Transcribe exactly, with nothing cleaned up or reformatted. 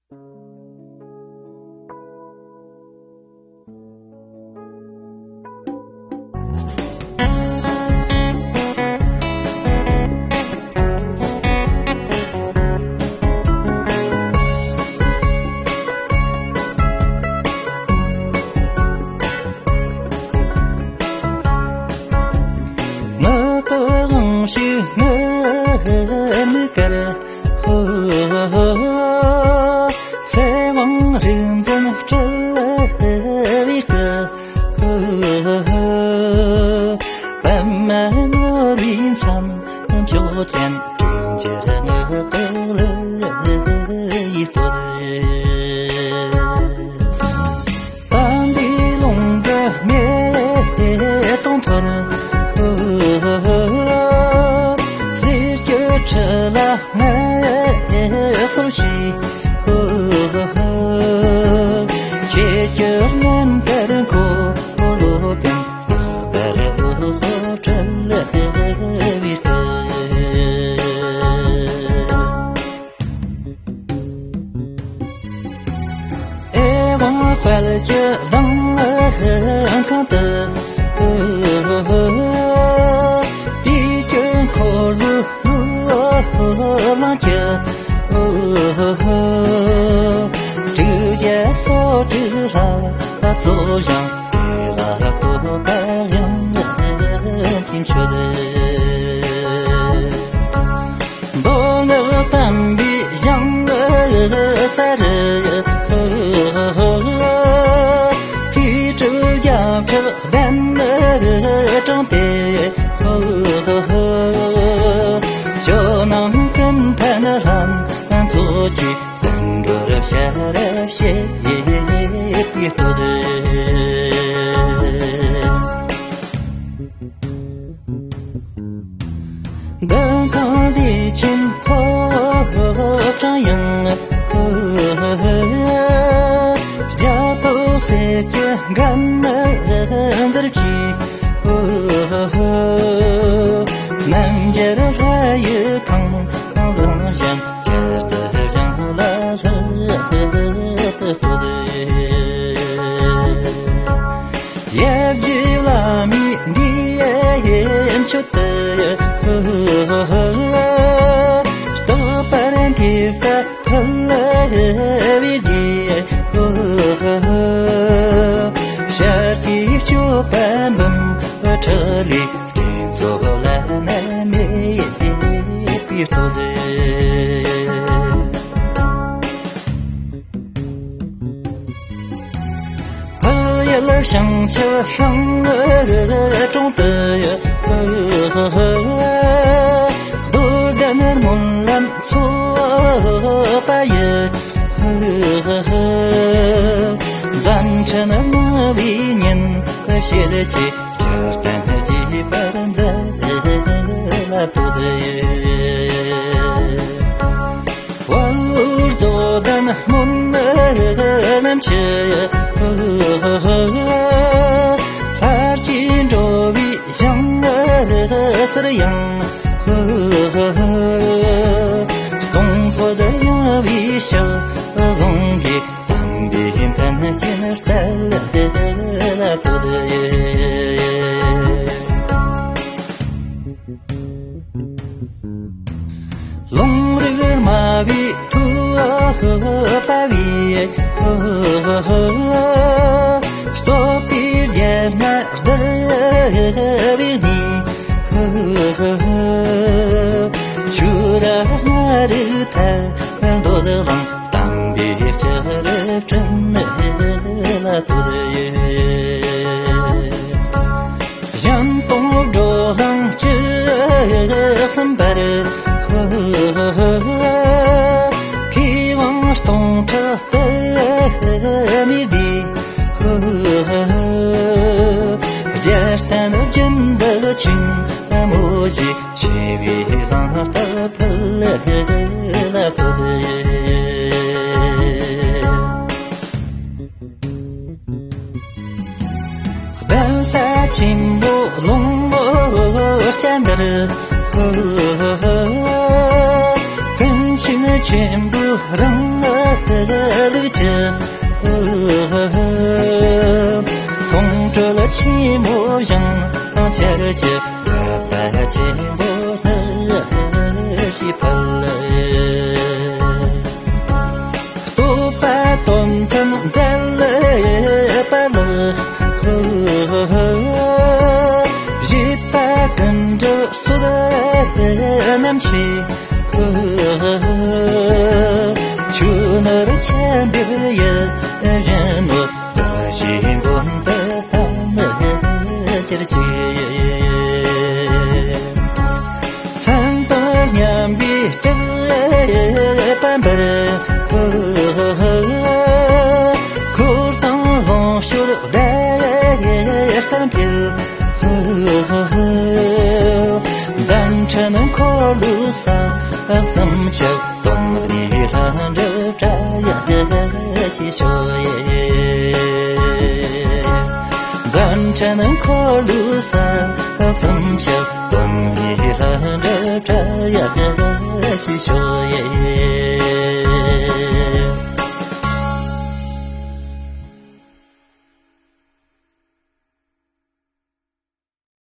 ང་གང་ཞིག་ངའི་མིག་གར། ཚེ་དབང་རིག་འཛིན་སྤྲུལ་པའི་སྐུ། པདྨ་ནོར་བུའི་མཚན་མཆོག་ཅན། དྲིན་ཅན་ངག་གི་ལུས་ཡིད་བཏུལ། དམ་པའི་ལུང་གི་མེ་ཏོག་འཐོར། ཟས་ཀྱི་ཁྲི་ལ་ངལ་གསོ་བྱས། ཁྱེད་ཀྱི་རྣམ་པར་འཁོར་ལོ་བརྒྱན། བར་དུ་སོགས་སྤྲུལ་པའི་སྐུ། ཨེ་ཝང་དཔལ་གྱི་མདངས་ཁང་དུ། དུས་ཀྱི་འཁོར་ལོའི་ལུས་ལ་གྱུར། དྲུག་བརྒྱ་སོ་དྲུག་ལྷ་ཚོགས་བཞེངས། དེ་ལ་བསྟོད་པ་དབྱངས་ཅན་མཆོད། མདོ་སྔགས་དམ་པའི་ཞིང་ས་རུ། ཕུས་གྲུབ་རྒྱབ་ཕྲག་གདན་དྲངས་ཏེ། ཇོ་ནང་ཀུན་ཕན་ལྷན་ཚོགས་ཀྱི་དུང་དཀར་ཕྱར་བཞེས་པའི་བསྟོད། མདུན་ཁང་བདེ་ཆེན་ཕོ་བྲང་ཡང་། རྒྱ་ཕོ་གསེར་གྱི་སྒམ་ནས་འཛུལ་གྱིས། རྣམ་རྒྱལ་ལྷ་ཡི་ཁང་བཟང་བཞེངས། བསྐྱར་དུ་བཞེངས་ལ་ལྷག་ཏུ་བསྟོད། ཡབ་རྗེ་བླ་མའི་འདི་ཡན་མཆོད་དུ། རྟག་པར་འདི་རྩ་ཕུལ་བའི་དགེ། ཤར་གྱི་སྤྱོད་པ་འབུམ་ཕྲག་ལས། དྲིན་གཟོ་བླ་ན་མེད་པའི་བསྟོད། ཕ་ཡུལ་བྱང་ཆུབ་ཤིང་དྲུང་དུ། རྡོར་གདན་སྨོན་ལམ་ཚོགས་པ་ཡི། མཛད་འཕྲིན་མང་བའི་ཉིན་བྱེད་ཀྱི། ཆོས་བསྟན་རྒྱས་པར་མཛད་ལ་བསྟོད། དཔལ་རྡོར་གདན་སྨོན་ལམ་གྱི། ལྷར་བཅས་འགྲོ་བའི་ཞིང་སར་ཡང་། སྟོང་ཕོད་ཡངས་པའི་ཕྱག་བཟུང་གིས། དམ་པའི་མཐུན་རྐྱེན་སྩལ་ལ་བསྟོད། ལུང་རིགས་སྨྲ་བའི་ཐུབ་པ་བས། རྩོད་པའི་རྒྱལ་སྔར་བསྡུར་བའི་གནས། ཆོས་རབ་སྨྲ་རིགས་ཐད་འདོད་ལངས། དམ་པའི་ལྕགས་རི་སྤྲིན་ལ་བསྟོད། གཞན་སྟོང་འགྲོ་ལམ་བཅུ་གསུམ་པར། མཁས་དབང་སྟོང་ཕྲག་དུ་མའི་སྡེ། རྒྱལ་བསྟན་རྒྱུན་དུ་ཆེན་མོ་ཞེས། ཆེ་བའི་བཟང་རྟགས་ཕུལ་ལ་བསྟོད། གདན་ས་ཆེན་པོ་ལུང་བོ་སྐྱ་འདིར། ཀུན་མཁྱེན་ ཆེན་པོ་རང་ལ་ལུགས་ཀྱི། ཁོང་ཁྲོ་ལ་ཆེན་མོ་བཞིན་ཁྱེར་གྱི། ལ་པ་ཆེན་པོ་ལ་ཤི་ཕལ། རྟོགས་པ་དོན་མཐུན་མཛད་པ་ལ། བཞེད་པ་ཀུན་འགྲུབ་བསོད་ནམས་ཆེ། ཆོས་ནོར་ཆེན་པོའི་ཡུལ་བཞིན་ནོ། ཞེས་མགོན་པོ་བསྟན་ནས་ཅིར་གྱིས། མཚན་དང་མཉམ་པའི་སྤྲུལ་པ་འབར། འཁོར་དང་ལོངས་སྤྱོད་བདེ་ལྟར་འཕེལ། མཛད་འཕྲིན་འཁོར་ལོའི་ས་གསུམ་ཁྱབ། སྟོང་རིག་ལྷ་འདྲེ་བཀྲ་ཡང་ཞེས་ཤོག་ཡེ། མཛད་འཕྲིན་འཁོར་ལོའི་ས་གསུམ་ཁྱབ། སྟོང་རིག་ལྷ་འདྲེ་བཀྲ་ཡང་ཞེས་ཤོག་ཡེ།